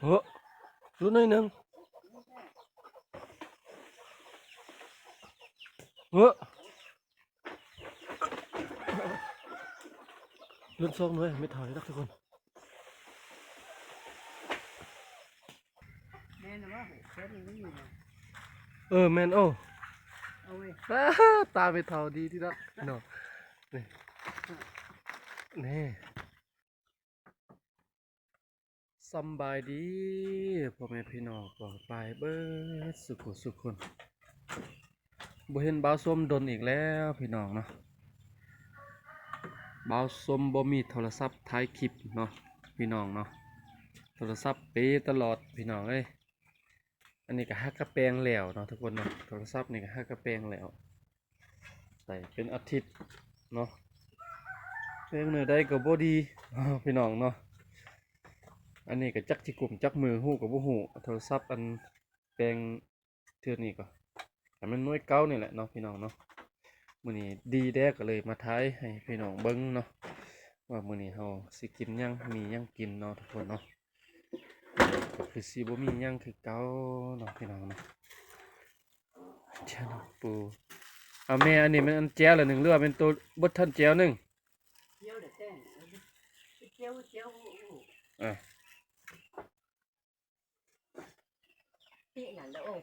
ເອີ ຫຼຸດໜ້ອຍໜຶ່ງ ເອີ ຫຼຸດສອງໜ່ວຍ ໄມ່ເທົ່ານີ້ດອກທຸກຄົນ. ແມ່ນບໍ່? ເອີ ແມ່ນ. ໂອ້ ເອົາເວີຍ ຕາແມ່ເຖົ້າດີທີ່ນັກເນາະ. ນີ້ ນີ້ ສຳບາຍດີພໍ່ແມ່ພີ່ນ້ອງປ້ອງປາຍເບິດສູ່ຜູ້ສູ່ຄົນ. ບໍ່ເຫັນບ່າວສົມດົນອີກແລ້ວພີ່ນ້ອງເນາະ. ບ່າວສົມບໍ່ມີໂທລະສັບຖ່າຍຄລິບເນາະ ພີ່ນ້ອງເນາະ. ໂທລະສັບເປຕະຫຼອດພີ່ນ້ອງເອີຍ. ອັນນີ້ກໍຫາກະແປງແລ້ວເນາະທຸກຄົນເນາະ. ໂທລະສັບນີ້ກໍຫາກະແປງແລ້ວ ໃຊ້ເປັນອາທິດເນາະ. ເປັນແນວໃດກໍບໍ່ດີພີ່ນ້ອງເນາະ. ອັນນີ້ກໍຈັກຊິກຸ້ມຈັກມື້ຮູ້ກໍບໍ່ຮູ້. ໂທລະສັບອັນແປງເທື່ອນີ້ກໍໃຫ້ມັນໜ່ວຍເກົ່ານີ້ແຫຼະເນາະ ພີ່ນ້ອງເນາະ. ມື້ນີ້ດີແດ່ກໍເລີຍມາຖ່າຍໃຫ້ພີ່ນ້ອງເບິ່ງເນາະ ວ່າມື້ນີ້ເຮົາຊິກິນຫຍັງ ມີຫຍັງກິນເນາະທຸກຄົນເນາະ. ກໍຄືຊິບໍ່ມີຫຍັງຄືເກົ່າເນາະ ພີ່ນ້ອງເນາະ. ແຈ່ວນ້ຳປູ. ເອົາແມ່ ອັນນີ້ແມ່ນອັນແຈ່ວລະໜຶ່ງ ຫຼືວ່າແມ່ນໂຕເບິດທັນແຈ່ວໜຶ່ງ? ແຈ່ວລະແຕ່ງ ແຈ່ວ ແຈ່ວ ເອີ ປີນັ້ນລະ. ໂອ້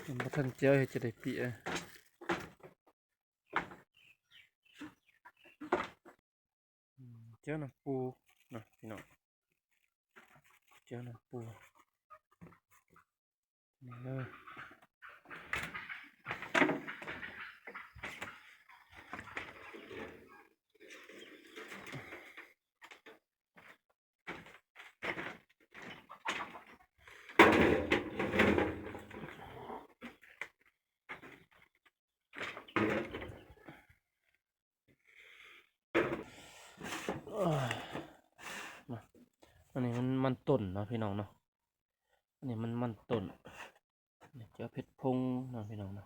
ມັນບໍ່ທັນແຈ່ວ ເຮັດຈະໄດ້ປີ. ອືມ ແຈ່ວນ້ຳປູເນາະ ພີ່ນ້ອງ ແຈ່ວນ້ຳປູ. ນີ້ເດີ. ມາ ອັນນີ້ມັນມັນຕົ້ນເນາະ ພີ່ນ້ອງເນາະ. ອັນນີ້ມັນມັນຕົ້ນ ແຈ່ວເຜັດຜົງເນາະ ພີ່ນ້ອງເນາະ.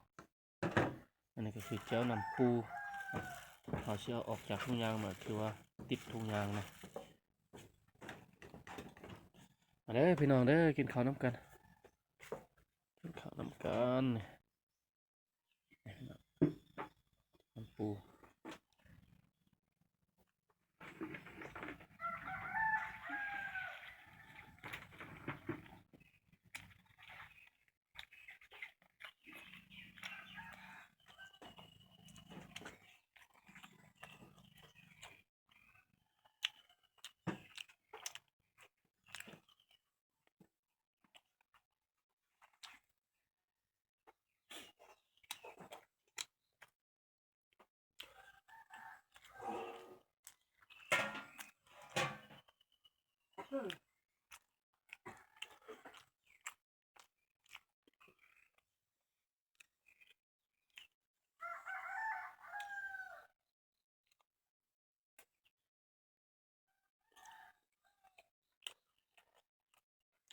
ອັນນີ້ກໍຄືແຈ່ວນ້ຳປູ. ເຮົາຊິເອົາອອກຈາກຖົງຢາງມາ ຄືວ່າຕິດຖົງຢາງເນາະ. ມາເດີພີ່ນ້ອງເດີ ກິນເຂົ້ານຳກັນ ກິນເຂົ້ານຳກັນ. ນ້ຳປູ.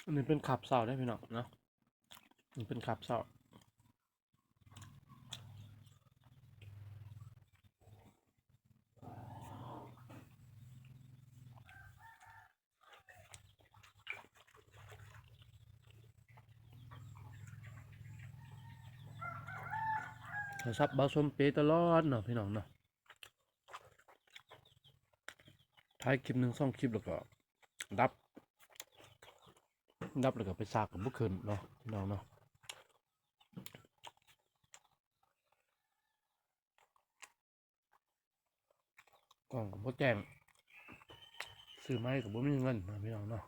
ອັນນີ້ເປັນຄາບເຊົ້າເດ້ພີ່ນ້ອງເນາະ ມັນເປັນຄາບເຊົ້າ. ໂທລະສັບບ່າວສົມເປຕະຫຼອດເນາະ ພີ່ນ້ອງເນາະ. ຖ່າຍຄລິບໜຶ່ງສອງຄລິບແລ້ວກໍດັບ ດັບແລ້ວກໍໄປຊາກກໍບໍ່ຂຶ້ນເນາະ ພີ່ນ້ອງເນາະ. ກ້ອງກໍບໍ່ແຈ້ງ ຊື້ໃໝ່ກໍບໍ່ມີເງິນເນາະ ພີ່ນ້ອງເນາະ.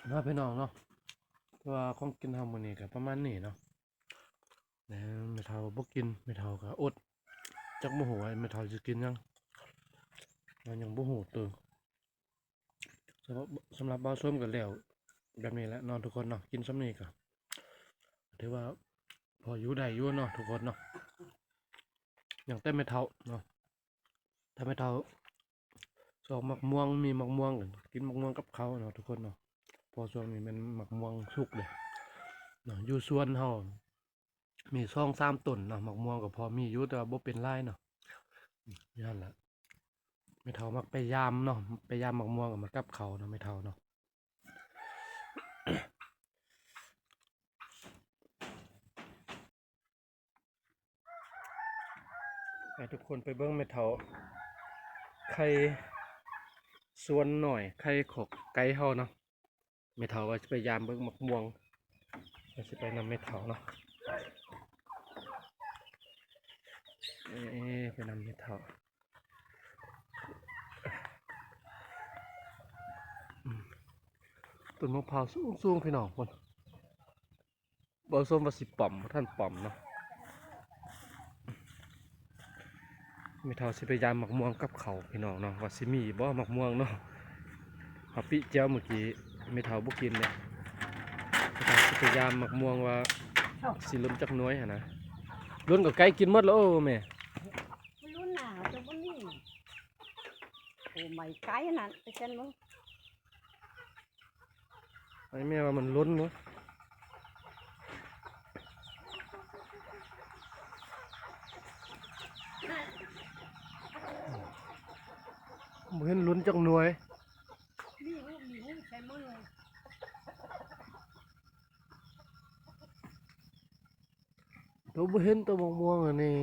ເນາະ ພີ່ນ້ອງເນາະ ແຕ່ວ່າຂອງກິນເຮົາມື້ນີ້ກໍປະມານນີ້ເນາະ. ແມ່ເຖົ້າບໍ່ກິນ ແມ່ເຖົ້າກໍອົດ ຈັກບໍ່ຮູ້ວ່າແມ່ເຖົ້າຊິກິນຫຍັງ ເຮົາຍັງບໍ່ຮູ້ຕື່ມ. ສຳລັບ ສຳລັບບ່າວສົມກໍແລ້ວແບບນີ້ແຫຼະເນາະທຸກຄົນເນາະ. ກິນສ່ຳນີ້ກໍຖືວ່າພໍຢູ່ໄດ້ຢູ່ເນາະທຸກຄົນເນາະ. ຍັງແຕ່ແມ່ເຖົ້າເນາະ ຖ້າແມ່ເຖົ້າຊອກໝາກມ່ວງ ມີໝາກມ່ວງ ກໍກິນໝາກມ່ວງກັບເຂົ້າເນາະທຸກຄົນເນາະ. ເພາະຊ່ວງນີ້ແມ່ນໝາກມ່ວງສຸກເດ້ ເນາະ ຢູ່ສວນເຮົາມີສອງສາມຕົ້ນເນາະ ໝາກມ່ວງກໍພໍມີຢູ່ ແຕ່ວ່າບໍ່ເປັນຫຼາຍເນາະ. ຢູ່ຫັ້ນລະ ແມ່ເຖົ້າມັກໄປຢາມເນາະ ໄປຢາມໝາກມ່ວງກໍມາກັບເຂົ້າເນາະ ແມ່ເຖົ້າເນາະ. ໃຫ້ທຸກຄົນໄປເບິ່ງແມ່ເຖົ້າໄຂ່ສວນນ້ອຍ ໄຂ່ຂອກໄກ່ເຮົາເນາະ. ແມ່ເຖົ້າວ່າຊິໄປຢາມເບິ່ງໝາກມ່ວງ ວ່າຊິໄປນຳແມ່ເຖົ້າເນາະ. ເອີ ໄປນຳແມ່ເຖົ້າ. ອືມ ຕົ້ນໝາກພ້າວສູງໆ ພີ່ນ້ອງພຸ້ນ. ບໍ່ສົມວ່າຊິປ້ອມ ບໍ່ທັນປ້ອມເນາະ. ແມ່ເຖົ້າຊິໄປຢາມໝາກມ່ວງກັບເຂົ້າ ພີ່ນ້ອງເນາະ ວ່າຊິມີບໍ່ໝາກມ່ວງເນາະ. ເຮົາປິແຈ່ວມື້ກີ້ ແມ່ເຖົ້າບໍ່ກິນເດ້. ແມ່ເຖົ້າຊິໄປຢາມໝາກມ່ວງວ່າຊິຫຼົ່ນຈັກໜ່ວຍຫັ້ນນະ. ຫຼົ່ນກໍໄກ່ກິນໝົດແລ້ວ ໂອ້ແມ່. ລຸ້ນໜາວຈະບໍ່ມີ ໂອ້ ໄໝໄກ່ນັ້ນ ໄປເຊັ່ນເບິ່ງ. ໄອ້ແມ່ວ່າມັນລົ້ນເນາະ ບໍ່ເຫັນລົ້ນຈັກໜ່ວຍ. ໂຕບໍ່ເຫັນໂຕໝາກມ່ວງອັນນີ້.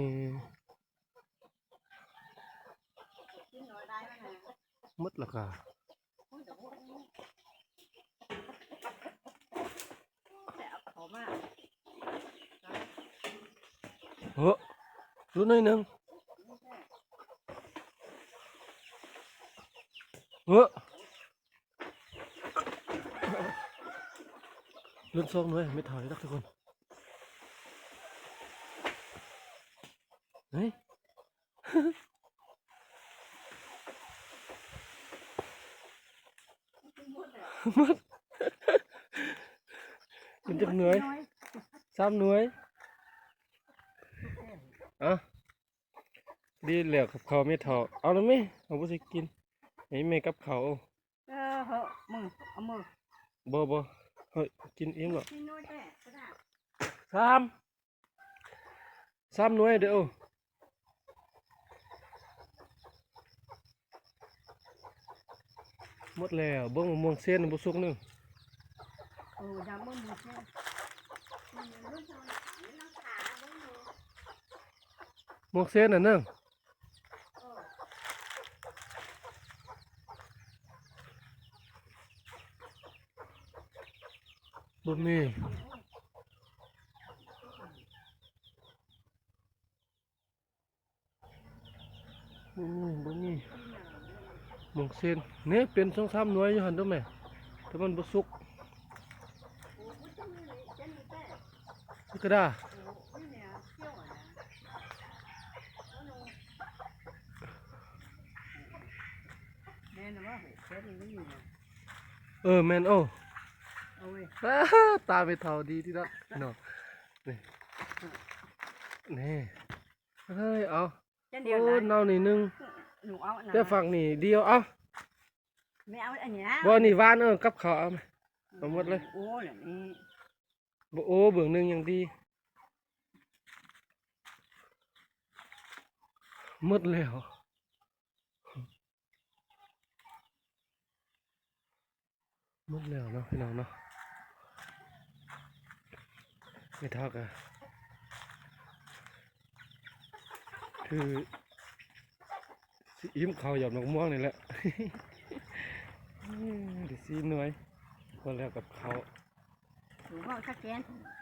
ໝົດລະກະ ເອີ ລຸ້ນໜ້ອຍໜຶ່ງ ເອີ. ລຸ້ນສອງໜ່ວຍ ແມ່ເຖົ້ານີ້ດອກທຸກຄົນ. ເຮີ້ຍ ໝົດ ເປັນຈັກໜ່ວຍ? ສາມໜ່ວຍ. ເອົ້າ ດີແລ້ວກັບເຂົ້າແມ່ເຖົ້າ. ເອົາລະແມ່ ເຮົາບໍ່ຊິກິນ ໃຫ້ແມ່ກັບເຂົ້າ. ເອີ ເຮີ້ຍ ມຶງ ເອົາມື ບໍ່ ບໍ່ ເຮີ້ຍ ກິນອີ່ມແລ້ວ. ສາມ ສາມໜ່ວຍເດີ້. ໝົດແລ້ວ. ເບິ່ງໝາກມ່ວງເຊນບໍ່ສຸກເນີ. ໂອ້ ຢາກເບິ່ງໝາກມ່ວງເຊນ ໝາກມ່ວງເຊນອັນໜຶ່ງ. ບໍ່ມີ ບໍ່ມີ ບໍ່ມີໝ່ອງເຊັ່ນນີ້. ເປັນສອງສາມໜ່ວຍຢູ່ຫັ້ນເດີ້ແມ່ ແຕ່ມັນບໍ່ສຸກ. ກະດາ ແມ່ນບໍ່? ເອີ ແມ່ນ. ໂອ້ ຕາແມ່ເຖົ້າດີທີ່ສຸດເນາະ. ນີ້ ນີ້ ເຮີ້ຍ ເອົາ ໂອ້ ເອົານີ້ໜຶ່ງ ແຕ່ຝັ່ງນີ້ດຽວ. ເອົາ ແມ່ເອົາອັນນີ້ນະ ບໍ່ ອັນນີ້ຫວານ. ເອີ ກັບເຂົ້າເອົາ ເອົາໝົດເລີຍ. ໂອ້ ນີ້ ບໍ່ ໂອ້ ເບິ່ງໜຶ່ງຍັງດີ. ໝົດແລ້ວ ໝົດແລ້ວເນາະ ພີ່ນ້ອງເນາະ. ແມ່ເຖົ້າກະຄືຊິອີ່ມເຂົ້າຢອດໝາກມ່ວງນີ້ແຫຼະ. ໄດ້ສີ່ໜ່ວຍ ພໍແລ້ວກັບເຂົ້າ.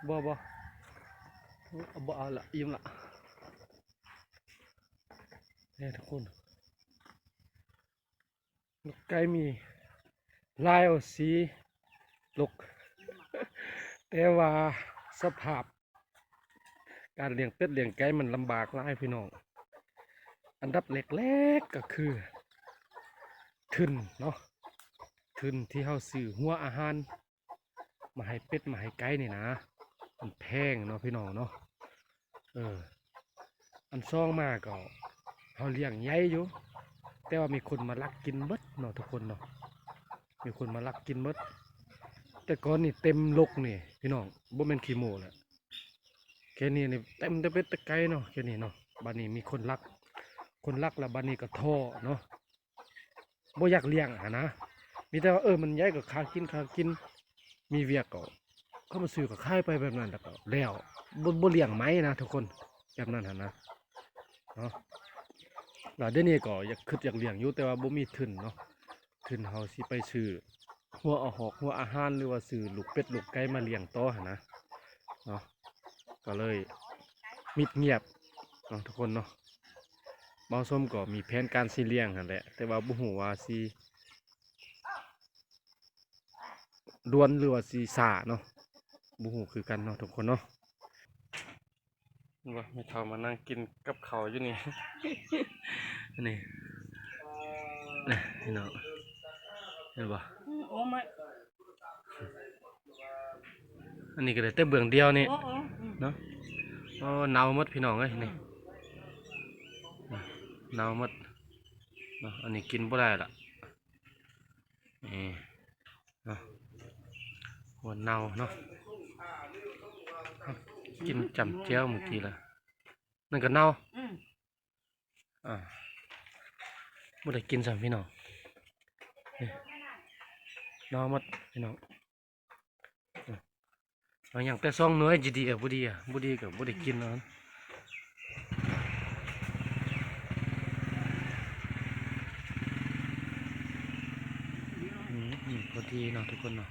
ບໍ່ ບໍ່ ບໍ່ເອົາລະ ອີ່ມລະ. ນີ້ທຸກຄົນ ນກໄກ່ມີຫຼາຍ ເອົາ ສີ່ ລົກ ແຕ່ວ່າສະພາບການລ້ຽງເປັດລ້ຽງໄກ່ມັນລຳບາກຫຼາຍ ພີ່ນ້ອງ. ອັນດັບແລກໆ ກະຄືທຶນເນາະ ທຶນທີ່ເຮົາຊື້ຫົວອາຫານ ມາໃຫ້ເປັດມາໃຫ້ໄກ່ນີ້ນະ ມັນແພງເນາະ ພີ່ນ້ອງເນາະ. ເອີ ອັນສອງມາກໍເຮົາລ້ຽງໃຫຍ່ຢູ່ ແຕ່ວ່າມີຄົນມາລັກກິນເບິດເນາະ ທຸກຄົນເນາະ. ມີຄົນມາລັກກິນເບິດ. ແ ຕ່ກ່ອນນີ້ເຕັມລົກນີ້ພີ່ນ້ອງ ບໍ່ແມ່ນຂີ້ໂມ້ແຫຼະ ແຖວນີ້ນີ້ເຕັມແຕ່ເປັດແຕ່ໄກ່ເນາະ ແຖວນີ້ເນາະ. ບາດນີ້ມີຄົນລັກ ຄົນລັກແລ້ວ ບາດນີ້ກໍທໍ້ເນາະ ບໍ່ຢາກລ້ຽງຫັ້ນນະ ມີແຕ່ວ່າ ເອີ ມັນໃຫຍ່ກໍຂ້າກິນ ຂ້າກິນ ມີວຽກກໍເຂົາມາຊື້ກໍຂາຍໄປແບບນັ້ນ ແລ້ວກໍແລ້ວ ບໍ່ ບໍ່ລ້ຽງໃໝ່ນະທຸກຄົນ ແບບນັ້ນຫັ້ນນະເນາະ. ແລ້ວດຽວນີ້ກໍຢາກ ຄຶດຢາກລ້ຽງຢູ່ ແຕ່ວ່າບໍ່ມີທຶນເນາະ ທຶນເຮົາຊິໄປຊື້ຫົວອາຫອກ ຫົວອາຫານ ຫຼືວ່າຊື້ລູກເປັດລູກໄກ່ມາລ້ຽງຕໍ່ຫັ້ນນະເນາະ ກໍເລີຍມິດງຽບເນາະທຸກຄົນເນາະ. ບ່າວສົມກໍມີແຜນການຊິລ້ຽງຫັ້ນແຫຼະ ແຕ່ວ່າບໍ່ຮູ້ວ່າຊິດ່ວນ ຫຼືວ່າຊິຊ້າເນາະ ບໍ່ຮູ້ຄືກັນເນາະທຸກຄົນເນາະ. ເຫັນບໍ່ ແມ່ເຖົ້າມານັ່ງກິນກັບເຂົ້າຢູ່ນີ້ ນີ້ ນີ້ພີ່ນ້ອງ ເຫັນບໍ່? ອືມ ໂອ້ ມາ ອັນນີ້ກໍໄດ້ແຕ່ເບື້ອງດຽວນີ້ ໂອ້ ໂອ້ ອືມ ເນາະ. ໂອ້ ເນົ່າໝົດພີ່ນ້ອງເອີຍ ນີ້ ອືມ ເນົ່າໝົດເນາະ ອັນນີ້ກິນບໍ່ໄດ້ລະ ນີ້ເນາະ ຫົວເນົ່າເນາະ ກິນຈ້ຳແຈ່ວມື້ກີ້ລະ ນັ້ນກໍເນົ່າ ອືມ ອ່າ ບໍ່ໄດ້ກິນຊ້ຳພີ່ນ້ອງ ນີ້ ເນົ່າໝົດພີ່ນ້ອງ. ເອົາຫຍັງແຕ່ສອງໜ່ວຍ ຊິດີ ເອີ ບໍ່ດີ ບໍ່ດີກໍບໍ່ໄດ້ກິນເນາະ ອືມ ພໍດີເນາະທຸກຄົນເນາະ.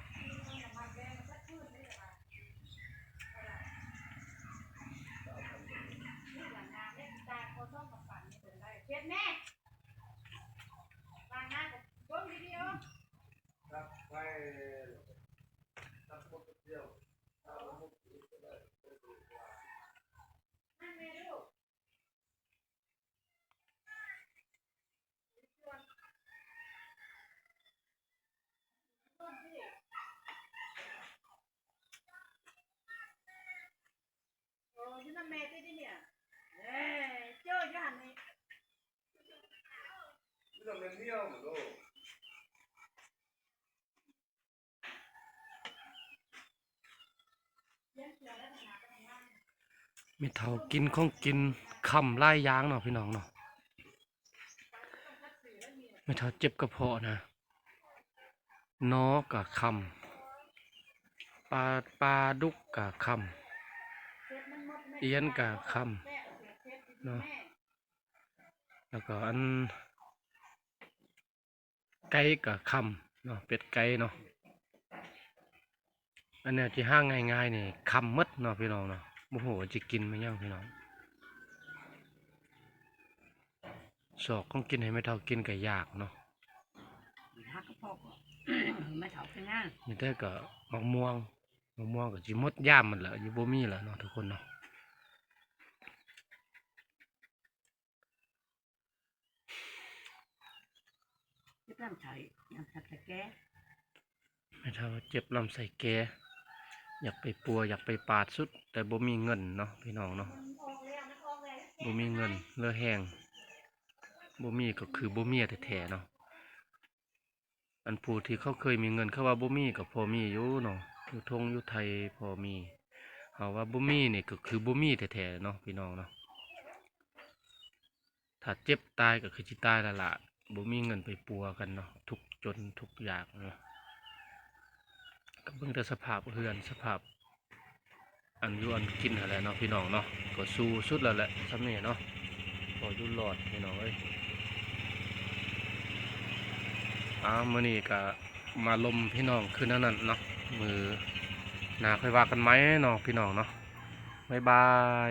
ໂອ້ ຢູ່ນຳແມ່ຕິດນີ້ ເອີ ເຈີຢູ່ຫັ້ນນີ້ ຢູ່ນຳແມ່ເມຍໂລ. ແມ່ເຖົ້າກິນຂອງກິນຄ່ຳຫຼາຍຢ່າງເນາະພີ່ນ້ອງເນາະ ແມ່ເຖົ້າເຈັບກະເພາະນະ ໜໍກໍຄ່ຳ ປາ ປາດຸກກໍຄ່ຳ ອຽນກໍຄ່ຳເນາະ ແລ້ວກໍອັນ ໄກ່ກໍຄ່ຳເນາະ ເປັດໄກ່ເນາະ ອັນແນວທີ່ຫາງ່າຍໆນີ້ຄ່ຳໝົດເນາະພີ່ນ້ອງເນາະ ບໍ່ຮູ້ວ່າຊິກິນແມ່ນຫຍັງພີ່ນ້ອງ ຊອກຂອງກິນໃຫ້ແມ່ເຖົ້າກິນກໍຍາກເນາະ ຫາກະເພາະ ແມ່ເຖົ້າເປັນຫຍັງ ມີແຕ່ກໍໝາກມ່ວງ ໝາກມ່ວງກໍຊິໝົດຍາມມັນແຫຼະ ຢູ່ບໍ່ມີແລ້ວເນາະທຸກຄົນເນາະ. ເຈັບລຳໄສ້ ລຳໄສ້ແກ່ ແມ່ເຖົ້າເຈັບລຳໄສ້ແກ່ ຢາກໄປປົວ ຢາກໄປປາດສຸດ ແຕ່ບໍ່ມີເງິນເນາະພີ່ນ້ອງເນາະ ບໍ່ມີເງິນເຫຼືອແຮງ ບໍ່ມີກໍຄືບໍ່ມີແທ້ໆເນາະ. ອັນຜູ້ທີ່ເຂົາເຄີຍມີເງິນ ເຂົາວ່າບໍ່ມີກໍພໍມີຢູ່ເນາະ ຢູ່ທົ່ງຢູ່ໄທພໍມີ ເຮົາວ່າບໍ່ມີນີ້ກໍຄືບໍ່ມີແທ້ໆເນາະ ພີ່ນ້ອງເນາະ. ຖ້າເຈັບຕາຍກໍຄືຊິຕາຍແລ້ວລະ ບໍ່ມີເງິນໄປປົວກັນເນາະ ທຸກຈົນທຸກຍາກເນາະ ກໍເບິ່ງແຕ່ສະພາບເຮືອນ ສະພາບ ອັນຢູ່ອັນກິນຫັ້ນແຫຼະເນາະ ພີ່ນ້ອງເນາະ ກໍສູ້ສຸດແລ້ວແຫຼະ ສ່ຳນີ້ເນາະ ພໍຢູ່ລອດພີ່ນ້ອງເອີຍ. ອ້າວ ມື້ນີ້ກໍມາລົມພີ່ນ້ອງຄືແນວນັ້ນເນາະ ມື້ໜ້າຄ່ອຍວ່າກັນໃໝ່ເນາະ ພີ່ນ້ອງເນາະ ບາຍບາຍ.